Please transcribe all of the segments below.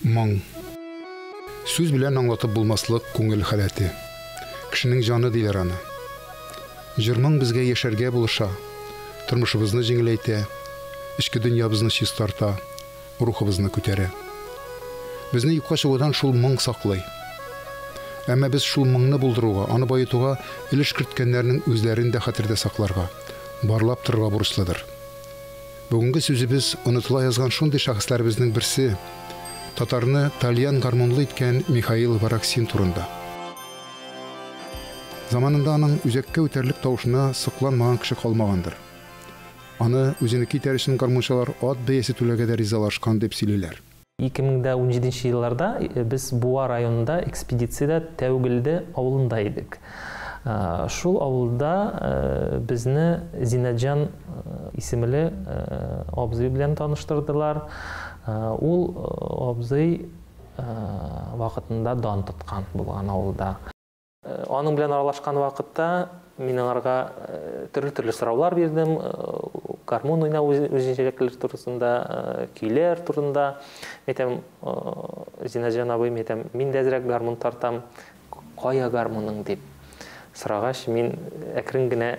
Моң. Сүз белән аңлатып булмаслык күңел халәте. Кешенең җаны диләр аны. Җыр-моң безгә яшәргә булыша, тормышыбызны җиңеләйтә, эчке дөньябызны чистарта, рухыбызны күтәрә. Безне юкка чыгудан шул моң саклый. Әмма без шул моңны булдыруга, аны баетуга өлеш керткәннәрнең үзләрен дә хәтердә сакларга, барлап торырга бурычлыдыр. Бүгенге сүзебез онытыла язган шундый шәхесләребезнең берсе, татарны тальян гармунлы иткән Михаил Вараксин турында. Заманында аның үзәккә үтәрлек тавышына сокланмаган кеше калмагандыр. Аны үзенеке итәр өчен гармунчылар ат бәясе түләргә дә ризалашкан дип сөйлиләр. 2017 елларда без Буа районында экспедициядә Тәүгелде авылында идек. Шул авылда безне Зинәтҗан исемле абзый белән таныштырдылар. Ул абзый вакытында дан тоткан булган авылда. Аның белән аралашкан вакытта мин аңарга төрле-төрле сораулар бирдем. Гармун уйнау үзенчәлекләре турысында, көйләр турында. Әйтәм, Зинәтҗан абый, әйтәм, мин дә әзрәк гармун тартам. Кая гармуның дип сорагач, мин әкрен генә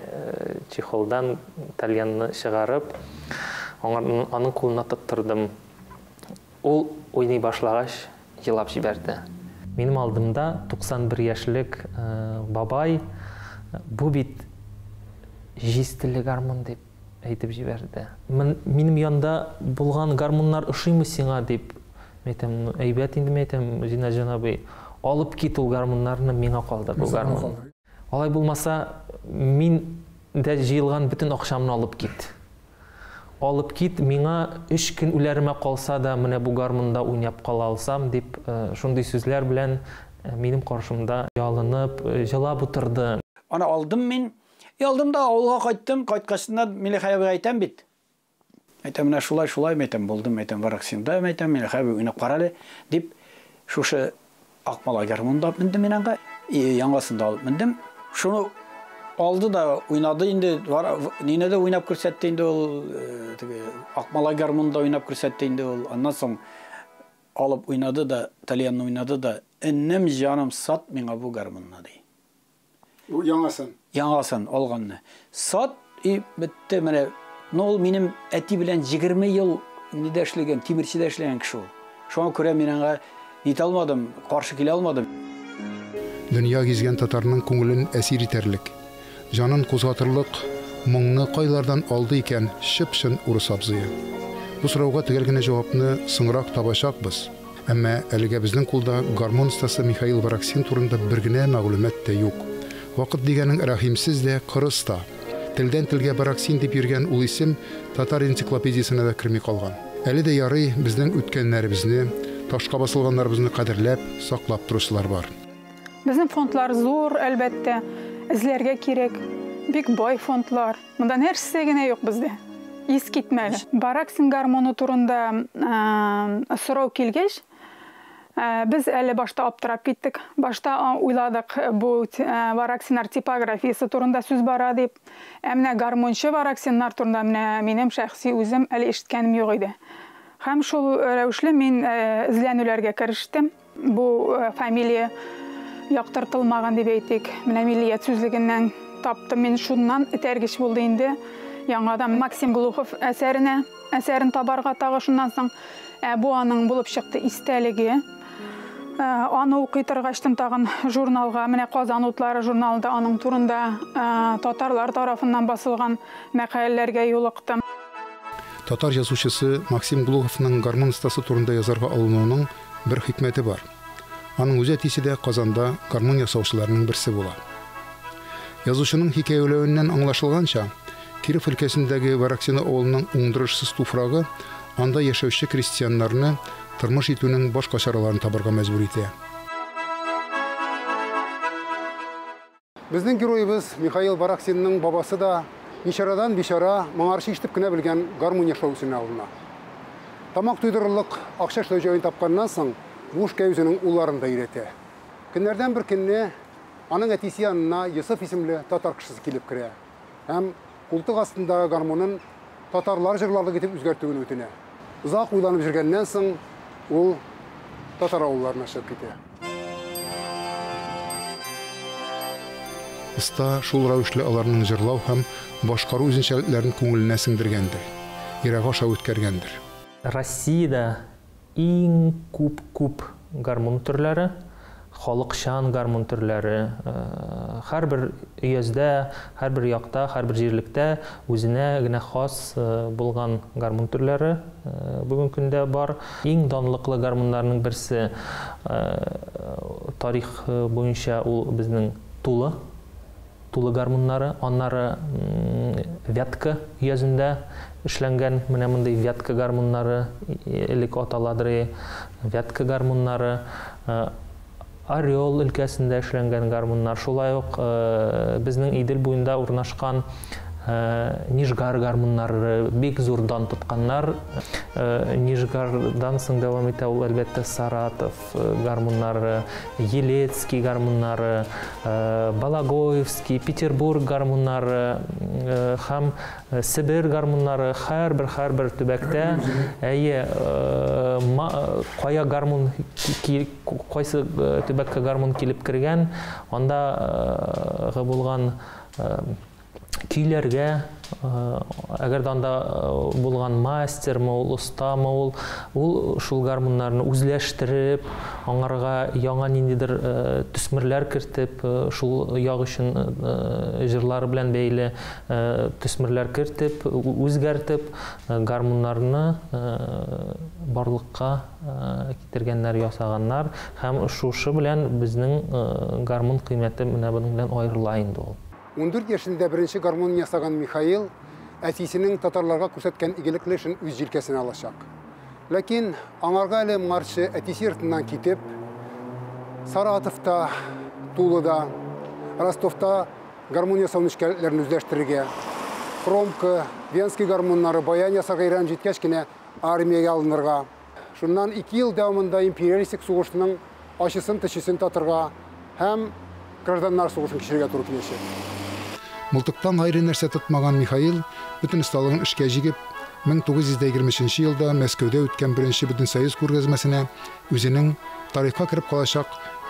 чехолдан тальянны чыгарып, аның кулына тоттырдым. Ул уйный башлагач, елап җибәрде. Минем алдымда 91 яшьлек бабай, бу бит җиз телле гармун дип әйтеп җибәрде. Минем янда булган гармуннар ошыймы сиңа дип, әйтәм, ну әйбәт инде, әйтәм, Зинәтҗан абый, алып кит ул гармуннарны, миңа калдыр бу гармун. Алай булмаса, мин дә җыелган бөтен акчамны алып кит. Алып кит, миңа 3 көн үләремә калса да, менә бу гармунда уйнап кала алсам, дип, шундый сүзләр белән минем каршымда ялынып, җылап утырды. Аны алдым мин. Алдым да авылга кайттым. Кайткачыннан Милехай абыйга әйтәм бит. Әйтәм, менә шулай, шулай, әйтәм, булдым, әйтәм, Вараксинда, әйтәм, Милехай абый уйнап кара әле, дип, шушы Акмала гармунда алып мендем мин аңа, яңасын да алып мендем. Шуны алды да уйнады инде, нине дә уйнап күрсәтте инде ул, теге Акмала гармунда уйнап күрсәтте инде ул. Аннан соң алып уйнады да, тальянны уйнады да, энем җаным, сат миңа бу гармунны, ди. Бу яңасын. Яңасын алганны. Сат и бетте менә. Но ул минем әти белән 20 ел нидә эшләгән, тимерчедә эшләгән кеше ул. Шуңа күрә мин аңа нитә алмадым, каршы килә алмадым. Дөнья гизгән татарның күңелен әсир итәрлек, җанын кузгатырлык моңны кайлардан алды икән чып-чын урыс абзые? Бу сорауга төгәл генә җавапны соңрак табачакбыз. Әмма әлегә безнең кулда гармун остасы Михаил Вараксин турында бер генә мәгълүмат та юк. Вакыт дигәнең рәхимсез дә, кырыс та. Телдән телгә Вараксин дип йөргән ул исем татар энциклопедиясенә дә керми калган. Әле дә ярый безнең үткәннәребезне, ташка басылганнарыбызны кадерләп, саклап торучылар бар. Безнең фондлар зур, әлбәттә, эзләргә кирәк. Бик бай фондлар. Монда нәрсә генә юк бездә. Ис китмәле. Вараксин гармоны турында сорау килгәч, без әле башта аптырап киттек. Башта уйладык, бу Вараксиннар типографиясе турында сүз бара дип. Ә менә гармунчы Вараксиннар турында менә минем шәхси үзем әле ишеткәнем юк иде. Һәм шул рәвешле мин эзләнүләргә керештем. Бу фамилия яктыртылмаган дип әйтик. Менә миллият сүзлегеннән таптым мин, шуннан этәргеч булды инде. Яңадан Максим Глухов әсәрен табарга тагы шуннан соң. Бу аның булып чыкты истәлеге. Аны укый торгачтын тагын журналга, менә Казан утлары журналында аның турында татарлар тарафыннан басылган мәкаләләргә юлыктым. Татар язучысы Максим Глуховның гармун остасы турында язарга алынуының бер хикмәте бар. Аның үз әтисе дә Казанда гармун ясаучыларның берсе була. Язучының хикәяләвеннән аңлашылганча, Киров өлкәсендәге Вараксино авылының уңдырышсыз туфрагы анда яшәүче крестьяннарны тормыш итүнең башка чараларын табарга мәҗбүр итә. Безнең героебыз Михаил Вараксинның бабасы да ничарадан бичара моңарчы ишетеп кенә белгән гармун ясау эшенә алына. Тамак туйдырырлык акча эшләү җаен тапканнан соң, бу эшкә үзенең улларын да өйрәтә. Көннәрдән бер көнне аның әтисе янына Йосыф исемле татар кешесе килеп керә һәм култык астындагы гармунын татарлар җырларлык итеп үзгәртүен үтенә. Озак уйланып йөргәннән соң ул татар авылларына чыгып китә. Оста шул рәвешле аларның җырлау һәм башкару үзенчәлекләрен күңеленә сеңдергәндер, йөрәге аша үткәргәндер. Россиядә иң күп-күп гармун төрләре, халыкчан гармун төрләре, һәрбер өяздә, һәрбер якта, һәрбер җирлектә үзенә генә хас булган гармун төрләре бүгенге көндә бар. Иң данлыклы гармуннарның берсе тарих буенча ул безнең Тула, Тула гармуннары, аннары Вятка өязендә эшләнгән менә мондый Вятка гармуннары, элек аталадыр, Вятка гармуннары, Орел өлкәсендә эшләнгән гармуннар, шулай ук безнең Идел буенда урнашкан Нижгар гармуннары бик зур дан тотканнар. Нижгардан соң дәвам итә ул, әлбәттә, Саратов гармуннары, Елецкий гармуннары, Балагоевский, Петербург гармуннары һәм Себер гармуннары. Һәрбер төбәктә, әйе, кая гармун, кайсы төбәккә гармун килеп кергән, андагы булган көйләргә, әгәр дә анда булган мастермы ул, остамы ул, ул шул гармуннарны үзләштереп, аңарга яңа ниндидер төсмерләр кертеп, шул як өчен җырлары белән бәйле төсмерләр кертеп, үзгәртеп, гармуннарны барлыкка китергәннәр, ясаганнар, һәм шушы белән безнең гармун кыйммәте менә моның белән аерыла инде ул. 14 яшендә беренче гармунын ясаган Михаил әтисенең татарларга күрсәткән игелекле эшен үз җилкәсенә алачак. Ләкин аңарга әле моңарчы әтисе йортыннан китеп, Саратовта, Тулада, Ростовта гармун ясау нечкәлекләрен үзләштерергә, хромка, венский гармуннары, баян ясарга өйрәнеп җиткәч кенә армиягә алынырга. Шуннан 2 ел дәвамында империалистик сугышның ачысын, төчесен татырга һәм гражданнар сугышын кичерергә туры киләчәк. Мылтыктан гайре нәрсә тотмаган Михаил бөтен осталыгын эшкә җигеп, 1923 елда Мәскәүдә үткән беренче Бөтенсоюз күргәзмәсенә үзенең тарихка кереп калачак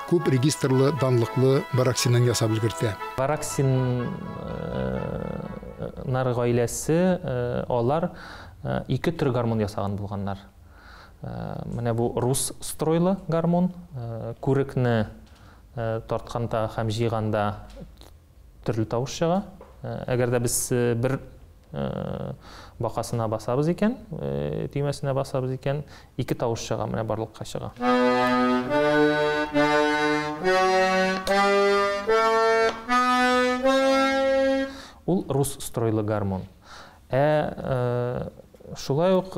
күп регистрлы, данлыклы Вараксинын ясап өлгертә. Вараксиннар гаиләсе, алар ике төр гармун ясаган булганнар. Менә бу рус стройлы гармун, күрекне тартканда һәм җыйганда төрле тавыш чыга. Әгәр дә без бер бакасына басабыз икән, төймәсенә басабыз икән, ике тавыш чыга, менә барлыкка чыга. Ул рус стройлы гармун. Шулай ук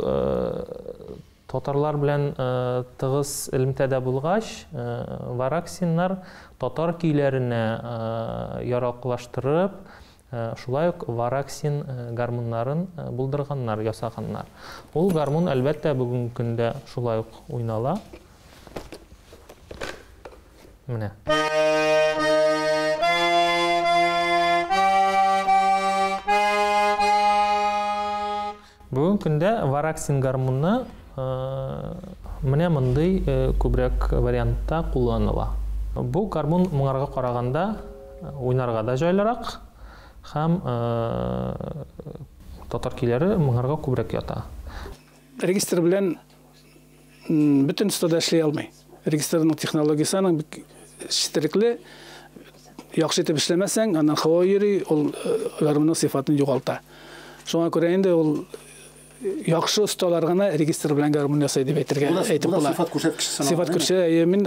татарлар белән тыгыз элемтәдә булгач, Вараксиннар татар көйләренә яраклаштырып, шулай ук Вараксин гармуннарын булдырганнар, ясаганнар. Ул гармун, әлбәттә, бүгенге көндә шулай ук уйнала. Менә. Бүгенге көндә Вараксин гармуны менә мондый күбрәк вариантта кулланыла. Бу гармун моңарга караганда уйнарга да җайлырак һәм татар көйләре моңарга күбрәк ята. Регистр белән бөтен остада эшли алмый. Регистрның технологиясе аның бик четерекле. Яхшы итеп эшләмәсәң, аннан һава йөри, ул гармунның сыйфатын югалта. Шуңа күрә инде ул яхшы осталар гына регистр белән гармун ясый дип әйтергә әйтеп була. Сыйфат күрсәткече санала. Сыйфат күрсәткече, мин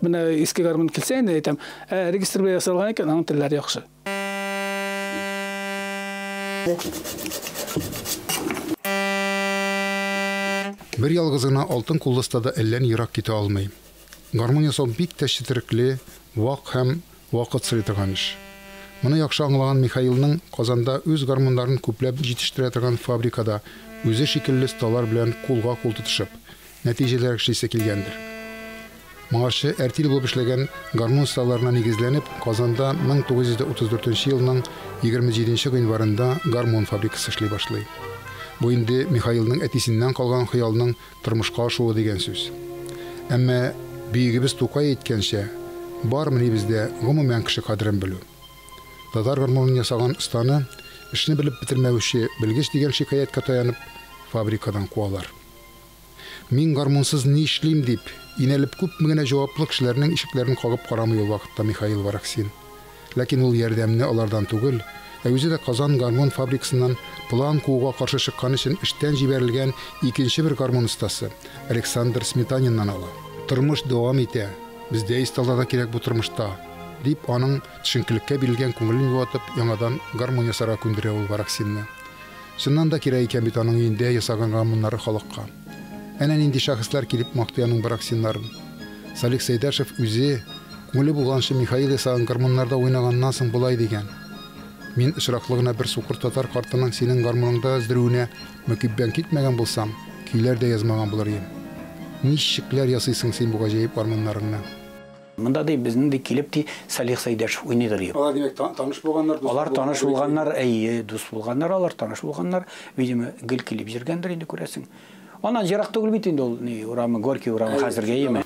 менә иске гармун килсә инде әйтәм, регистр белән ясалган икән, аның телләре яхшы. Бер ялгыз гына алтын куллы остада әллә ни ерак китә алмый. Гармун ясау бик тә четерекле, вак һәм вакыт сорый торган эш. Моны яхшы аңлаган Михаилның Казанда үз гармуннарын күпләп җитештерә торган фабрикада үзе шикелле осталар белән кулга-кул тотышып, нәтиҗәләр эшлисе килгәндер. Моңарчы әртил булып эшләгән гармун осталарына нигезләнеп, Казанда 1934 елның 27 гыйнварында гармун фабрикасы эшли башлый. Бу инде Михаилның әтисеннән калган хыялның тормышка ашуы дигән сүз. Әмма бөегебез Тукай әйткәнчә, бармыни бездә гомумән кеше кадерен белү? Татар гармунын ясаган останы, эшне белеп бетермәүче белгеч дигән шикаятькә таянып, фабрикадан куалар. Мин гармунсыз нишлим дип, инәлеп күпме генә җаваплы кешеләрнең ишекләрен кагып карамый ул вакытта Михаил Вараксин. Ләкин ул ярдәмне алардан түгел, ә үзе дә Казан гармун фабрикасыннан план кууга каршы чыккан өчен эштән җибәрелгән икенче бер гармун остасы Александр Сметаниннан ала. Тормыш дәвам итә, бездәй осталар да кирәк бу тормышта, дип аның төшенкелеккә бирелгән күңелен юатып, яңадан гармун ясарга күндерә ул Вараксинны. Чыннан да кирәк икән бит аның өендә ясаган гармуннары халыкка. Әнә нинди шәхесләр килеп мактый аның Вараксиннарын. Салих Сәйдәшев үзе, күңеле булганчы Михаил ясаган гармуннарда уйнаганнан соң болай дигән: Мин очраклы гына бер сукыр татар картының синең гармуныңда өздерүенә мөкиббән китмәгән булсам, көйләр дә язмаган булыр идем. Ничекләр ясыйсың син бу гаҗәеп гармуннарыңны? Монда ди безнең ди килеп ди Салих Сәйдәшев уйныйдыр ди. Алар димәк таныш булганнар, дус. Алар таныш булганнар, әйе, дус булганнар, алар таныш булганнар. Видимо, гел килеп йөргәндер инде, күрәсең. Аннан ерак түгел бит инде ул, ни, урамы, Горький урамы хәзергә яме.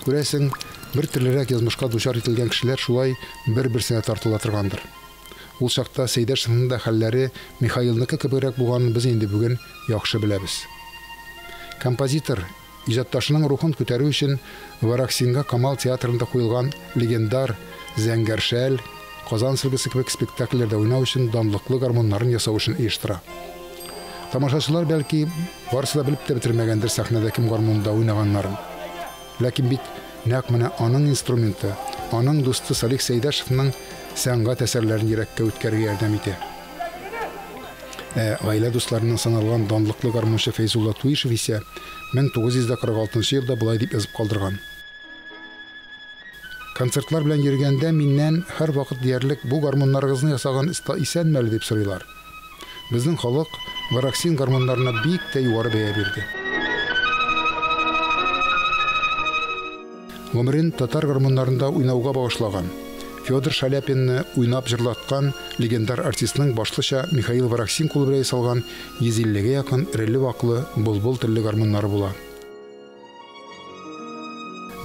Күрәсең, бер төрлерәк язмышка дучар ителгән кешеләр шулай бер-берсенә тартыла торгандыр. Ул чакта Сәйдәшевнең дә хәлләре Михаилныкы кебегрәк булганын без инде бүген яхшы беләбез. Композитор иҗатташының рухын күтәрү өчен Вараксинга Камал театрында куелган легендар Зәңгәр шәл, Казан сөлгесе кебек спектакльләрдә уйнау өчен данлыклы гармуннарын ясау эшен оештыра. Тамашачылар бәлки барысы да белеп тә бетермәгәндер сәхнәдә кем гармунда уйнаганнарын. Ләкин бит нәкъ менә аның инструменты, аның дусты Салих Сәйдәшевның сәнгать әсәрләрен йөрәккә үткәрергә ярдәм итә. Ә гаилә дусларыннан саналган данлыклы гармунчы Фәйзулла Туишев исә 1946 елда болай дип язып калдырган: Концертлар белән йөргәндә миннән һәрвакыт диярлек бу гармуннарыгызны ясаган оста исәнме әле дип сорыйлар. Безнең халык Вараксин гармуннарына бик тә югары бәя бирде. Гомерен татар гармуннарында уйнауга багышлаган, Федор Шаляпинны уйнап җырлаткан легендар артистның башлыча Михаил Вараксин кулы белән ясалган 150-гә якын эреле-ваклы былбыл телле гармуннары була.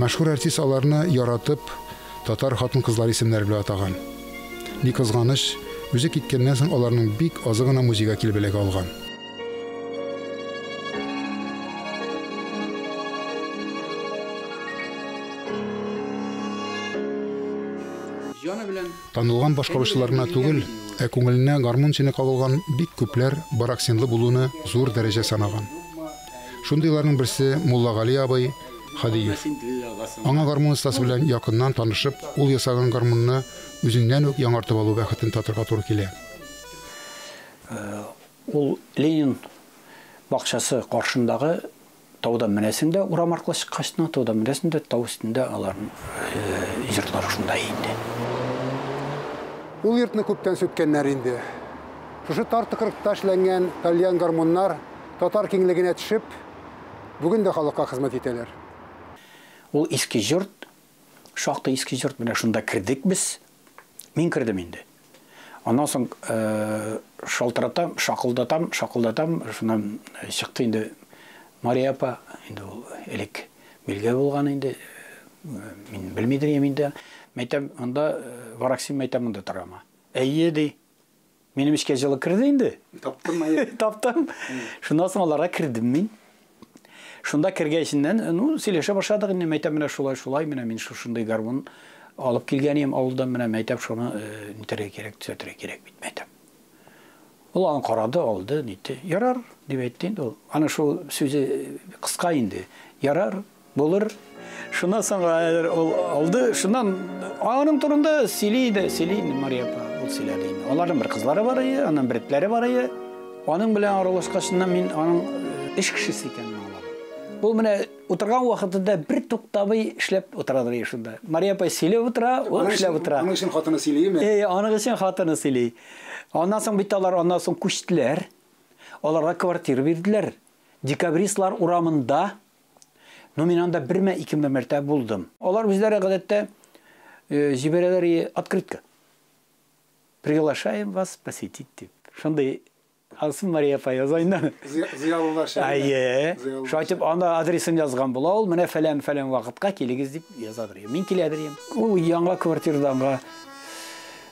Мәшһүр артист аларны яратып, татар хатын-кызлары исемнәре белән атаган. Ни кызганыч, үзе киткәннән соң аларның бик азы гына музейга килеп эләгә алган. Танылган башкаручылар гына түгел, ә күңеленә гармун чене кагылган бик күпләр Вараксинлы булуны зур дәрәҗә санаган. Шундыйларның берсе Муллагали абый Хадиев. Аңа гармун остасы белән якыннан танышып, ул ясаган гармунны үзеннән үк яңартып алу бәхетен татырга туры килә. Ул Ленин бакчасы каршындагы таудан менәсең дә, урам аркылы чыккач та, таудан менәсең дә, тау өстендә аларның йортлары шунда инде. Ул йортны күптән сүткәннәр инде. Шушы тар тыкрыкта эшләнгән тальян гармуннар татар киңлегенә төшеп, бүген дә халыкка хезмәт итәләр. Ул иске йорт, шактый иске йорт, менә шунда кердек без. Мин кердем инде. Аннан соң шалтыратам, шакылдатам, шакылдатам, шуннан чыкты инде Мария апа, инде ул элек билгеле булган инде, мин белмидер идем инде. Мәйтәм, анда Вараксин, мәйтәм, монда торама. Әйе, ди. Минем эчкә җылы керде инде. Таптым, әйе. Таптым. Шуннан соң аларга кердем мин. Шунда кергәченнән, ну, сөйләшә башладык инде, мәйтәм, менә шулай, шулай, менә мин шушындый гармун алып килгән идем авылдан, менә мәйтәм, шуны нитәргә кирәк, төзәтергә кирәк бит, мәйтәм. Ул аны карады, алды, нитте. Ярар, дип әйтте инде ул. Аның шул сүзе кыска инде. Ярар, булыр. Шуннан соң ул алды, шуннан аның турында сөйли иде, сөйли инде Мария апа, ул сөйләде инде. Аларның бер кызлары бар иде, аның бер этләре бар иде. Аның белән аралашкачыннан мин аның эш кешесе икәнен аңладым. Ул менә утырган вакытында бер туктамый эшләп утырадыр иде шунда. Мария апа сөйләп утыра, ул эшләп утыра. Аның өчен хатыны сөйлиме? Әйе, аның өчен хатыны сөйли. Аннан соң бит алар аннан соң күчтеләр. Аларга квартира бирделәр. Декабристлар урамында. Ну, мин анда бермә, икеме мәртәбә булдым. Алар үзләре гадәттә җибәрәләр открытка. Приглашаем вас посетить дип. Шундый Анысын Мария апа яза инде. Зыялылар Әйе. Шулай итеп, анда адресын язган була ул. Менә фәлән-фәлән вакытка килегез дип язадыр. Мин киләдер идем. Ул яңа квартирада аңа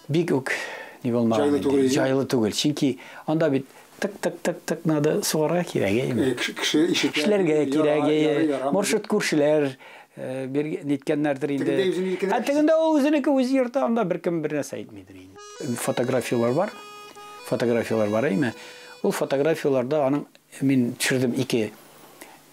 бик үк ни булмаган. Җайлы түгел. Җайлы түгел. Чөнки анда бит тык-тык-тык-тык надо сугарга кирәк, әйеме? Кеше ишетә. Эшләргә кирәк, маршрут күршеләр бер ниткәннәрдер инде. Тегендә үзенеке. Ә тегендә ул үзенеке үзе йорты, анда беркем бер нәрсә әйтмидер инде. Фотографияләр бар. Фотографияләр бар, әйме? Ул фотографияләрдә аның мин төшердем ике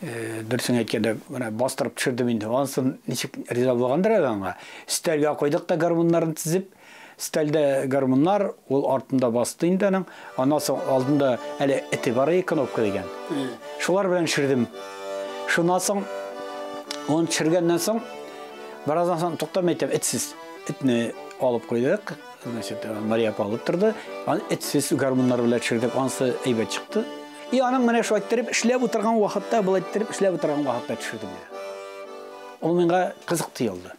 дөресен әйткәндә, менә бастырып төшердем инде. Ансын ничек риза булгандыр әле аңа. Өстәлгә куйдык та гармуннарын тезеп, өстәлдә гармуннар, ул артында басты инде аның. Аннан соң алдында әле эте бар иде, кнопка дигән. Шулар белән төшердем. Шуннан соң, аны төшергәннән соң, бераздан соң туктам әйтәм, этсез. Этне алып куйдык. Значит, Мария апа алып торды. Аны этсез гармуннар белән төшердек. Ансы әйбәт чыкты. И аның менә шулай иттереп эшләп утырган вакытта, болай иттереп эшләп утырган вакытта төшердем мин. Ул миңа кызык тоелды.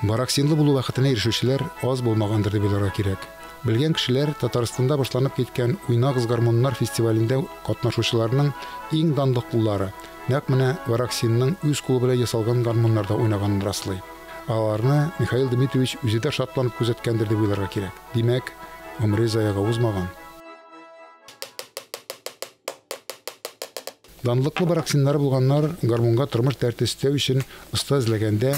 Вараксинлы булу бәхетенә ирешүчеләр аз булмагандыр дип уйларга кирәк. Белгән кешеләр Татарстанда башланып киткән Уйнагыз гармуннар фестивалендә катнашучыларның иң данлыклылары нәкъ менә Вараксинның үз кулы белән ясалган гармуннарда уйнаганын раслый. Аларны Михаил Дмитриевич үзе дә шатланып күзәткәндер дип уйларга кирәк. Димәк, гомере заяга узмаган. Данлыклы вараксиннары булганнар гармунга тормыш дәрте өстәү өчен оста эзләгәндә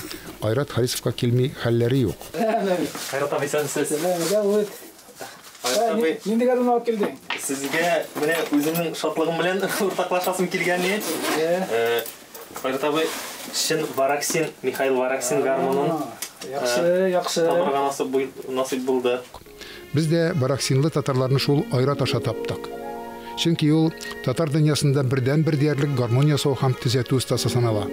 Айрат Харисовка килми хәлләре юк. Айрат абый, исәнмесез. Айрат абый, Нинди гармун алып килдең? Сезгә менә үземнең шатлыгым белән уртаклашасым килгән иде. Айрат абый, чын Вараксин, Михаил Вараксин гармунын Яхшы, яхшы. табырга насыйп булды. Без дә вараксинлы татарларны шул Айрат аша таптык. Чөнки ул татар дөньясында бердән-бер диярлек гармун ясау һәм төзәтү остасы санала.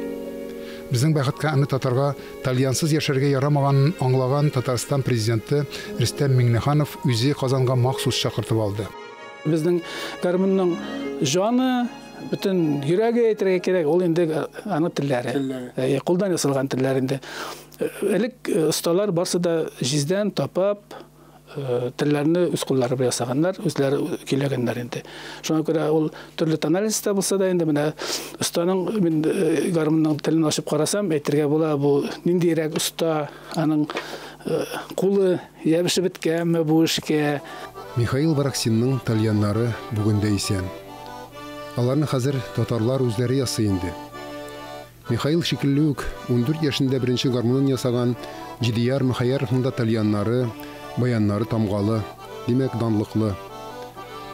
Безнең бәхеткә аны татарга тальянсыз яшәргә ярамаганын аңлаган Татарстан президенты Рөстәм Миңнеханов үзе Казанга махсус чакыртып алды. Безнең гармунның җаны, бөтен йөрәге әйтергә кирәк, ул инде аның телләре. Кулдан ясалган телләр инде. Элек осталар барсы да җиздән тапап, телләрне үз куллары белән ясаганнар, үзләре көйләгәннәр инде. Шуңа күрә ул төрле тональностьта булса да инде менә останың мин гармунның телен ачып карасам, әйтергә була, бу ниндирәк оста, аның кулы ябышып беткәнме бу эшкә. Михаил Вараксинның тальяннары бүген дә исән. Аларны хәзер татарлар үзләре ясый инде. Михаил шикелле үк 14 яшендә беренче гармунын ясаган Җидияр Мөхәйяровның да тальяннары, баяннары тамгалы, димәк, данлыклы.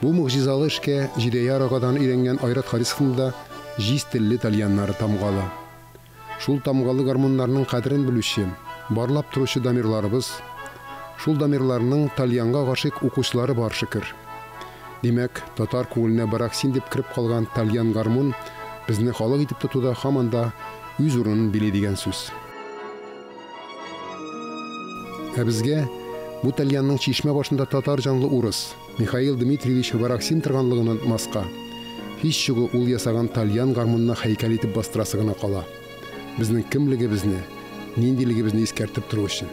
Бу могҗизалы эшкә Җидияр агадан өйрәнгән Айрат Харисовның да җиз телле тальяннары тамгалы. Шул тамгалы гармуннарның кадерен белүче, барлап торучы дамирларыбыз, шул дамирларның тальянга гашыйк укучылары бар шөкер. Димәк, татар күңеленә Вараксин дип кереп калган тальян гармун безне халык итеп тотуда һаман да үз урынын били дигән сүз. Ә безгә бу тальянның чишмә башында татар җанлы урыс Михаил Дмитриевич Вараксин торганлыгын онытмаска, һич югы ул ясаган тальян гармунына һәйкәл итеп бастырасы гына кала. Безнең кемлегебезне, ниндилегебезне искәртеп тору өчен.